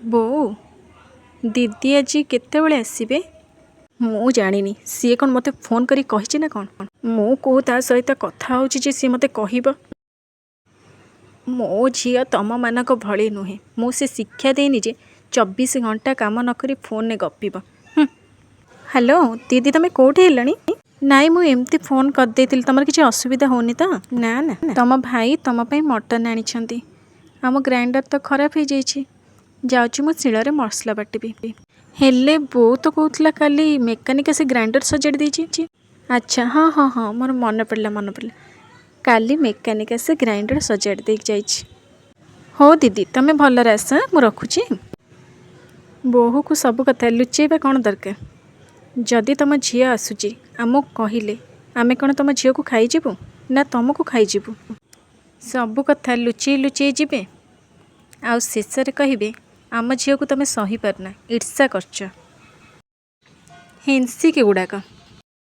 ବୋଉ, ଦିଦି ଆଜି କେତେବେଳେ ଆସିବେ? ମୁଁ ଜାଣିନି। ସିଏ କ'ଣ ମୋତେ ଫୋନ୍ କରି କହିଛି ନା କ'ଣ? ମୁଁ କେଉଁ ତା ସହିତ କଥା ହେଉଛି ଯେ ସିଏ ମୋତେ କହିବ? ମୋ ଝିଅ ତମମାନଙ୍କ ଭଳି ନୁହେଁ। ମୁଁ ସେ ଶିକ୍ଷା ଦେଇନି ଯେ 24 ଘଣ୍ଟା କାମ ନକରି ଫୋନ୍ରେ ଗପିବ। ହୁଁ। ହ୍ୟାଲୋ ଦିଦି, ତମେ କେଉଁଠି ହେଲଣି? ନାଇଁ, ମୁଁ ଏମିତି ଫୋନ୍ କରିଦେଇଥିଲି। ତମର କିଛି ଅସୁବିଧା ହେଉନି ତ? ନା ନା, ତମ ଭାଇ ତମ ପାଇଁ ମଟନ୍ ଆଣିଛନ୍ତି। ଆମ ଗ୍ରାଇଣ୍ଡର ତ ଖରାପ ହେଇଯାଇଛି, ଯାଉଛି ମୁଁ ଶିଳରେ ମସଲା ବାଟିବି। ହେଲେ ବୋଉ ତ କହୁଥିଲା କାଲି ମେକାନିକ୍ ଆସି ଗ୍ରାଇଣ୍ଡର ସଜାଡ଼ି ଦେଇଛି। ଆଚ୍ଛା, ହଁ ହଁ ହଁ, ମୋର ମନେ ପଡ଼ିଲା, ମନେ ପଡ଼ିଲା। କାଲି ମେକାନିକ୍ ଆସି ଗ୍ରାଇଣ୍ଡର ସଜାଡ଼ି ଦେଇକି ଯାଇଛି। ହଉ ଦିଦି, ତମେ ଭଲରେ ଆସ, ମୁଁ ରଖୁଛି। ବୋହୂକୁ ସବୁ କଥା ଲୁଚେଇବା କ'ଣ ଦରକାର? ଯଦି ତମ ଝିଅ ଆସୁଛି ଆମକୁ କହିଲେ ଆମେ କ'ଣ ତମ ଝିଅକୁ ଖାଇଯିବୁ ନା ତମକୁ ଖାଇଯିବୁ? ସବୁ କଥା ଲୁଚେଇ ଲୁଚେଇ ଯିବେ ଆଉ ଶେଷରେ କହିବେ ଆମ ଝିଅକୁ ତମେ ସହିପାରୁନା, ଈର୍ଷା କରୁଛ। ହିଂସିକି ଗୁଡ଼ାକ।